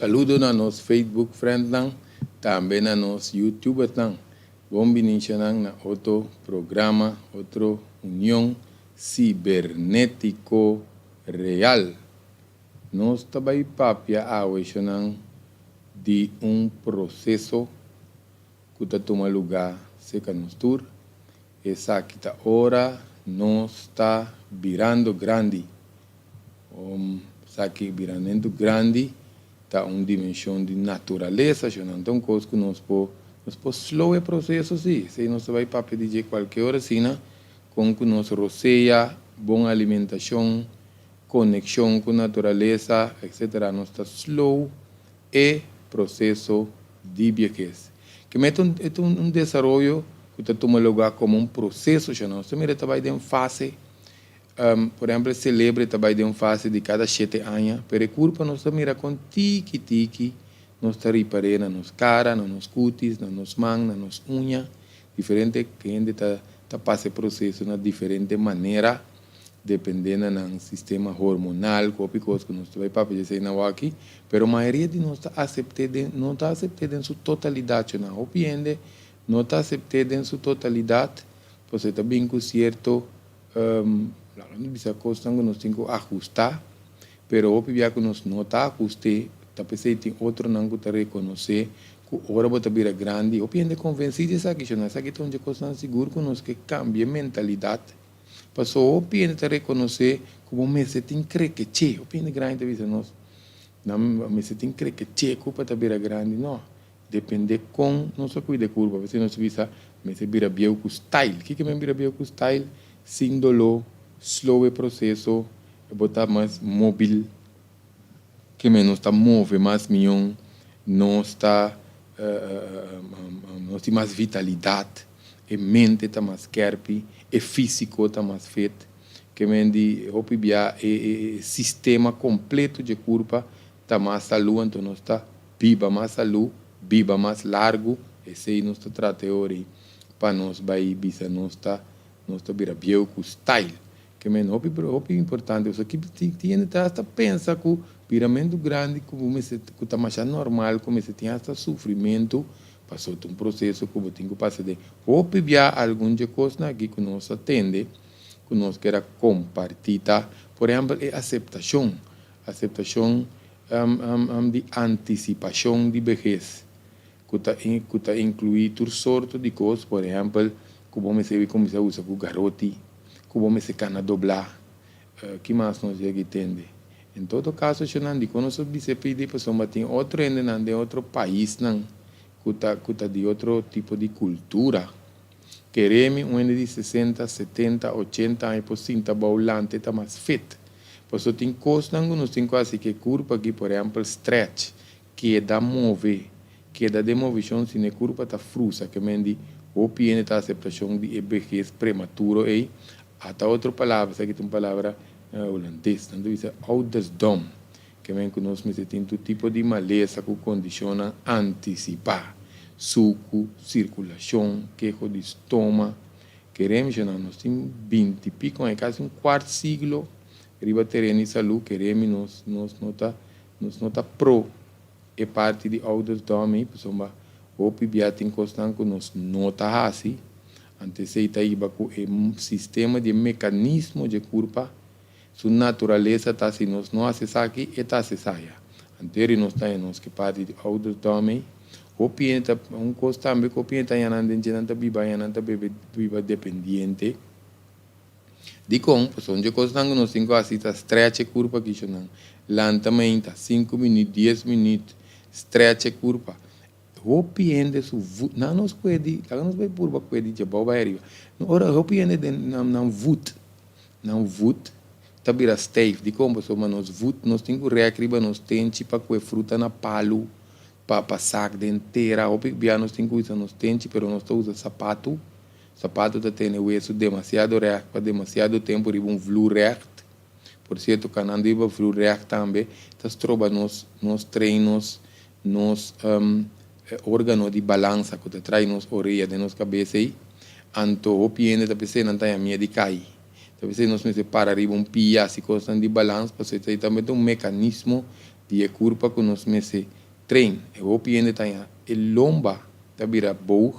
Saludo na nos Facebook friendnan, tambe na nos YouTubersnan. Bon bini nan na otro programa, otro Union Sibernetiko Real. Nos ta bai papia awe di un proseso ku ta tuma lugá serka nos tur. Esaki ta ora nos ta birando grandi. Esaki biramentu grandi ta un dimenshon di naturalesa, anto un kos ku nos por slow e proseso si. Si nos bai papia di kualke ora asina, ku nos rosea, bon alimentashon, konekshon ku naturalesa, etc. Nos ta slow e proseso di biehes. Ku ta un desaroyo ku ta tuma lugá komo un proseso, ya nos mira tambe den fase, por ehèmpel, selebre tambe den fase di kada 7 aña, pero e kurpa nos mira ku tiki tiki, nos ta ripará na nos kara, na nos kutis, na nos man, na nos uña, diferente hende ta pasa e proseso na diferente manera, dependiendo di sistema hormonal, ku kos ku nos bai papia di na aki, pero mayoria di nos ta aseptá, no ta aseptá den su totalidat, no, hopi hende no ta aseptá den su totalidat, pues ta bin ku sierto bisa kos ku nos tin ku ahustá, pero hopi bia ku nos no ta ahustá, ta p'esei tin otronan ku ta rekonosé ku ora bo ta bira grandi, hopi hende konvensí di esaki, no, esaki ta un kos sigur ku nos ke kambia mentalidat. Paso hopi hende ta rekonosé ku bo mester tin krekeche. Hopi hende grandi ta bisa nos, nan mester tin krekeche ku pa ta bira grandi. No, dependé kon nos a kuida kurpa. Pasobra nos bisa mester bira bieu ku style. Kiko men bira bieu ku style? Sin doló, slow e proseso, bo ta mas móbil, ke men nos ta move mas mihó, nos tin mas vitalidat, e mente ta mas skèrpi, e físiko ta mas fit. Ke men di hopi bia e sistema kompleto di kurpa ta mas salú, anto nos ta biba mas salú, biba mas largu. Esei nos ta trata ori pa nos bai bisa nos ta bira bieu ku style. Ke men hopi hopi importante. So ki tin ta pensa ku biramentu grandi ku ta mas normal, ku mester tin hasta sufrimentu, paso un proseso ku bo tin ku pasa den. Hopi bia algun di kos aki ku nos a tende, ku nos ke kompartí ta, por ehèmpel, e aseptashon di antisipashon di behes, ku ta inkluí tur sorto di kos, por ehèmpel, ku bo mester kuminsá usa ku garoti, ku bo mester kana doblá, ki mas nos yega tende. En todo kaso, nan di nos bisa pidi pasobra tin otro hendenan den otro paisnan ku ta di otro tipo di kultura. Kere mi, un hende di 60, 70, 80 aña por sinta abou lanta ta mas fit. Pasobra tin kosnan ku nos tin ku hasi ku e kurpa aki, por ehèmpel, stretch, keda move, keda den moveshon, si e kurpa ta frusa, ke men di hopi hende ta aseptashon di e behes prematuro ei. Ata otro palabra, esaki ta un palabra hulandes, nan ta bisa ouderdom, ke men ku nos mester tin tur tipo di malesa ku kondishonnan antisipá, suku, sirkulashon, keho di stoma. Kere mi, nos tin 20 i piko aña, kasi un kuart siglo riba tereno di salú, kere mi, nos no ta pro e parti di ouderdom ei, pasobra hopi bia tin kosnan ku nos no ta hasi, anto esei ta hiba ku e sistema di mekanismo di kurpa, su naturalesa ta si nos no hasi esaki, e ta hasi esaya. Anto nos ta nos ke parti di ouderdom ei. Hopi hende ta un kos tambe ku hopi hende ta haña den dje nan ta biba haña nan ta bebe biba dependiente. Dikon? Pasobra un dje kosnan ku nos tin ku hasi ta stretch e kurpa aki nan. Lanta mainta 5 minüt, 10 minüt, stretch e kurpa. Hopi hende su voet, nan nos puede, laga nos bai purba kué di djabou bai ariba. Ora hopi hende den nan voet ta bira stijf. Dikon? Pasobra nos voet nos tin ku rèk riba nos tenchi pa kue fruta na palu, pa sak den tera. Hopi bia nos tin ku usa nos tenchi, pero nos ta usa sapatu. Sapatu ta tene wesu demasiado règt pa demasiado tempu riba un vloer règt. Por sierto, kanando riba vloer règt tambe ta stroba nos train nos órgano di balansa ku ta trae nos orea den nos kabes ei. Anto hopi hende ta pensá nan ta haña miedu di kai. Ta pensá nos mester para riba un pia, hasi kosnan di balans, pasobra esei tambe ta un mekanismo. Di e kurpa ku nos mester train. E hopi hende ta haña e lomba ta bira boog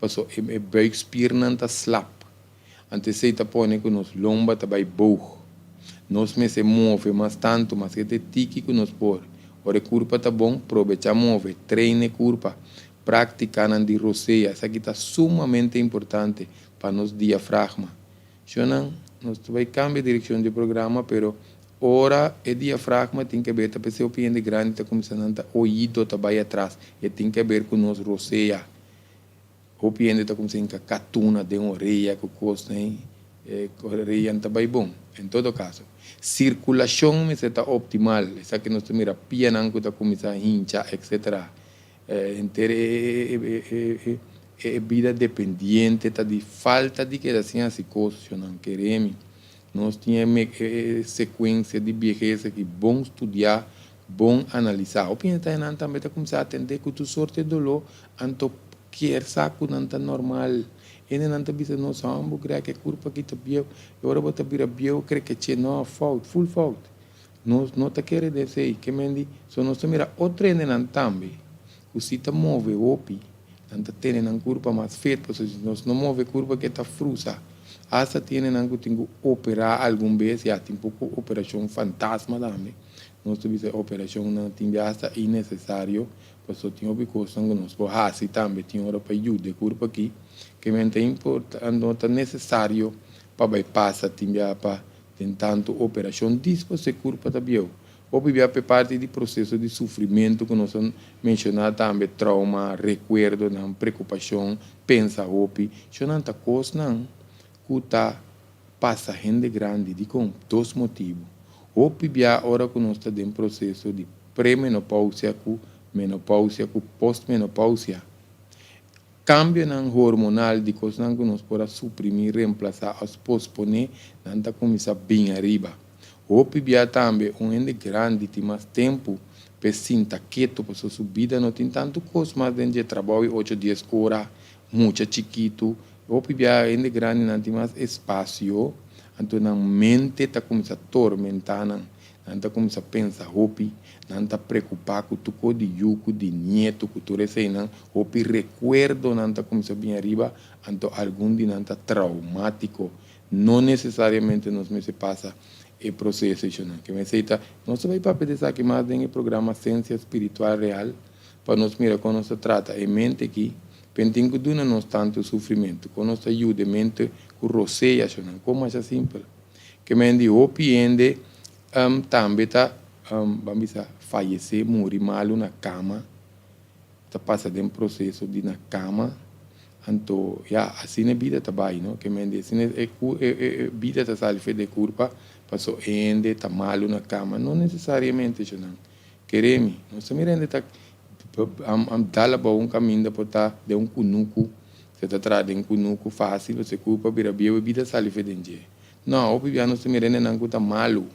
paso e buikspiernan ta slap. Anto esei ta pone ku nos lomba ta bai boog. Nos mester move mas tantu, maske ta e tiki ku nos por. Ora e kurpa ta bon, probecha move, train e kurpa. Práktikanan di rosea, esaki ta sumamente importante pa nos diafragma. Shonnan, nos ta bai kambia direkshon di e programa, pero ora e diafragma tin ke ber ta p'esei hopi hende grandi ta kuminsá nan ta oido ta bai atras. E tin ke ber ku nos rosea. Hopi hende ta kuminsá hinka katuna den orea ku kosnan ei. E orea no ta bai bon. En todo kaso, sirkulashon mester ta optimal. Esaki nos ta mira pianan ku ta kuminsá hincha etcetera. Henter e e bida dependiente ta di falta di keda sin hasi kos, shonnan. Kere mi, nos tin e sekuensia di biehes aki bon studiá, bon analisá. Hopi hende ta nan tambe ta kuminsá atendé ku tur sorte doló, anto kier sa ku nan ta normal. Hendenan ta bisa nos, Hòm, bo krea ku e kurpa aki ta bieu, e ora bo ta bira bieu kere ke che. No, fout, ful fout. Nos no ta kere den esei, ke men di, so nos ta mira otro hendenan tambe ku si ta move hopi, nan ta tene nan kurpa mas fit, pasobra si nos no move kurpa ke ta frusa. Asta tin hendenan ku tin ku operá algun bes, ya tin poko operashon fantasma tambe, nos ta bisa e operashonnan tin bia asta innesesario, pasobra tin hopi kosnan ku nos por hasi tambe tin ora pa yuda e kurpa aki, ke men ta importa, no ta nesesario pa bai pasa tin bia pa Den tantu operashon dispo se kurpa ta bieu. Hopi bia p'e parti di proseso di sufrimentu ku nos a menshoná tambe, trauma, rekuerdonan, preokupashon, pensa hopi, shonnan ta kosnan ku ta pasa hende grandi. Dikon? Dos motibu. Hopi bia ora ku nos ta den proseso di premenopousia ku menopousia ku postmenopousia, Kambionan hormonal di kosnan ku nos por a suprimí, remplasá òf posponé, nan ta kuminsá bin ariba. Hopi bia tambe un hende grandi tin mas tempu p'e sinta ketu pasobra su bida no tin tantu kos mas den dje trabou i ocho dies ora, mucha chikitu. Hopi bia hende grandinan tin mas espasio, anto nan mente ta kuminsá tormentá nan. Nan ta kuminsá pensa hopi, nan ta preokupá ku tur kos di yu, ku di nietu, ku tur eseinan. Hopi rekuerdonan ta kuminsá bin ariba, anto algun di nan ta traumátiko. No nesesariamente nos mester pasa e proseso eshonan. Ke mester ta, nos ta bai papia di esaki mas den e programa Sensia Spiritual Real, pa nos mira kon nos ta trata e mente aki, pen tin ku duna nos tantu sufrimentu, kon nos ta yuda e mente ku rosea eshonan. Kon masha simpel. Ke men di hopi hende tambe ta, ban bisa, fayesé, muri malu na kama, ta pasa den proseso di na kama, anto ya, asina e bida ta bai, no? Ke men di asina e e bida ta sali for di e kurpa, paso e hende ta malu na kama, no nesesariamente eshonan. Kere mi, nos ta mira hende ta dal abou un kaminda por ta den un kunuku, Se ta traha den kunuku fásil pasobra e kurpa bira bieu e bida sali fe den dje. No, hopi bia nos ta mira hendenan ku ta malu,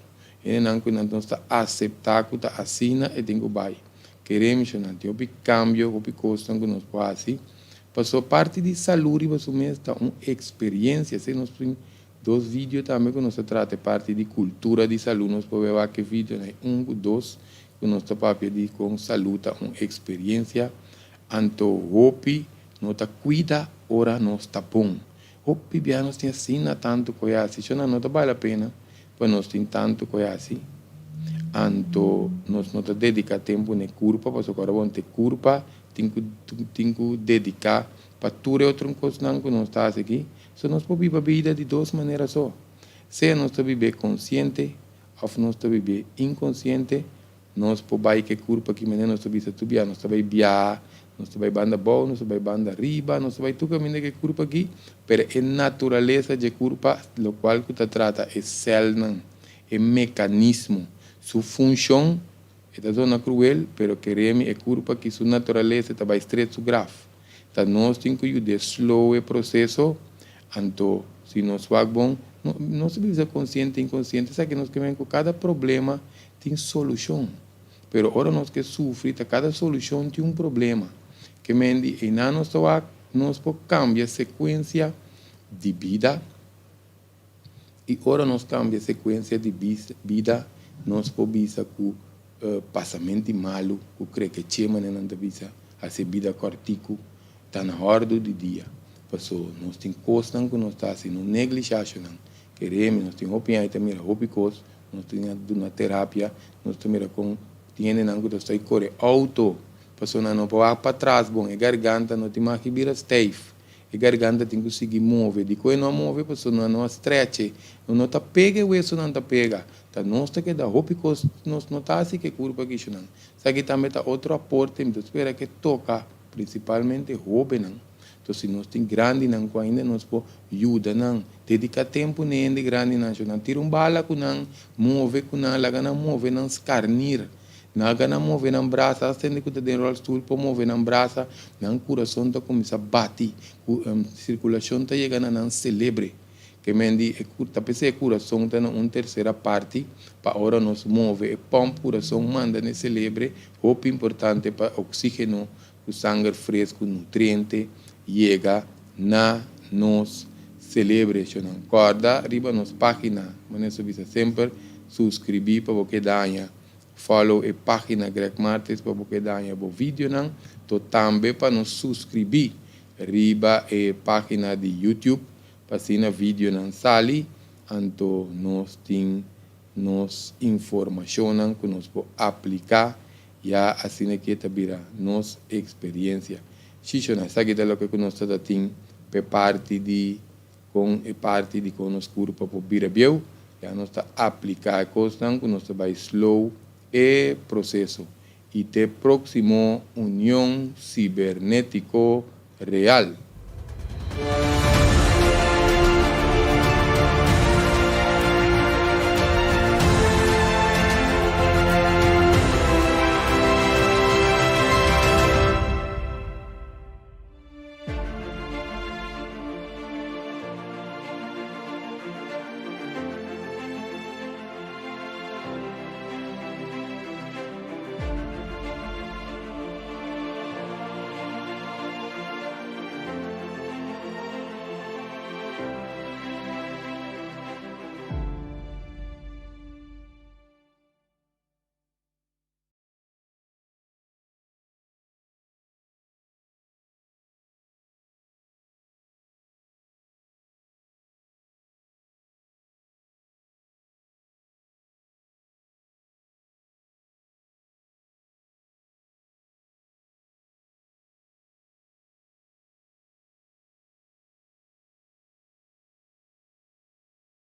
hendenan ku nan nos ta aseptá ku ta asina e tin ku bai. Kere mishonnan, tin hopi kambio, hopi kosnan ku nos por hasi, pasobra parti di salú riba su mes ta un eksperiensia. Esei nos tin dos video tambe ku nos ta trata e parti di kultura di salú, nos por wak e videonan, un ku dos, ku nos ta papia di kon salú ta un eksperiensia. Anto hopi no ta cuida ora nos ta bon. Hopi bia nos tin asina tantu koe haci. Shona no ta bale la pena pa nos tin tantu koe haci. Anto nos no ta dedica tempu n'e curpa pasobra ora bon t'e curpa tin cu tin cu dedica pa tur e otro cosnan cu nos ta haci aki. So nos por biba bida di dos manera so. Sea nos ta bib'é consciente of nos ta bib'é inconciente. Nos por bai ke kurpa ki manera nos ta bisa tur bia. Nos ta bai biaha, nos ta bai banda abou, nos ta bai banda riba, nos ta bai tur kaminda ke kurpa aki, pero e naturalesa dje kurpa, lokual ku ta trata e sèlnan, e mekanismo, su funshon, e ta zona kruel, pero kere mi e kurpa aki su naturalesa e ta bai stret su graf. Ta nos tin ku yud'é slow e proseso, anto si nos wak bon, nos ta bisa konsiente, inkonsiente, esaki nos ke men ku kada problema Tin solushon. Pero ora nos ke sufri ta kada solushon tin un problema. Ke men di einan nos ta wak nos por kambia sekuensia di bida i ora nos kambia sekuensia di bida nos por bisa ku Pasamenti malu ku krekeche manera nan ta bisa, hasi bida kòrtiku, ta na òrdu di dia. Paso nos tin kosnan ku nos ta hasi, no neglishashonan. Keremi, nos tin hopi aña ta mira hopi kos, nos tin a duna terapia, nos ta mira kon tin hendenan ku ta stoi kore outo, paso nan no por wak patras bon, e garganta no tin maki bira stijf. E garganta tin ku sigui move. Dikon e no a move? Pasobra nan no a stretch e. No ta pega e wesonan ta pega. Ta nos ta keda hopi kos nos no ta hasi ku e kurpa kishonan. Esaki tambe ta otro aporte mi ta spera ke toka prinsipalmente hobennan. Enton si nos tin grandinan ku ainda nos por yuda nan, dediká tempu na e hende grandinan shonan, tira un bala ku nan, move ku nan, laga nan move nan skarnir. Nan a move nan brasa, hasta hende ku ta den ròlstul por move nan brasa, nan kurason ta kuminsá bati, ku sirkulashon ta yega na nan selebre. Ke men di e ta p'esei e kurason ta na un tersera parti pa ora nos move e pòmp kurason manda na e selebre, hopi importante pa oksígeno ku sanger fresku, nutriente yega na nos selebre. Shonnan kòrda riba nos página, manera su bisa semper, suskribí pa bo keda haña Follow e pagina Greg Martes pa bo keda haña bo videonan, to tambe pa nos suscribi riba e pagina di YouTube pa asina videonan sali anto nos tin nos informacionnan cu nos por aplica ya asina ke ta bira nos experiencia. Shishonan esaki ta loke cu nos ta ta tin p'e parti di Kon e parti di kon nos kurpa por bira bieu, ya nos ta apliká e kosnan ku nos ta bai slow e proseso i te próksimo Union Sibernétiko Real.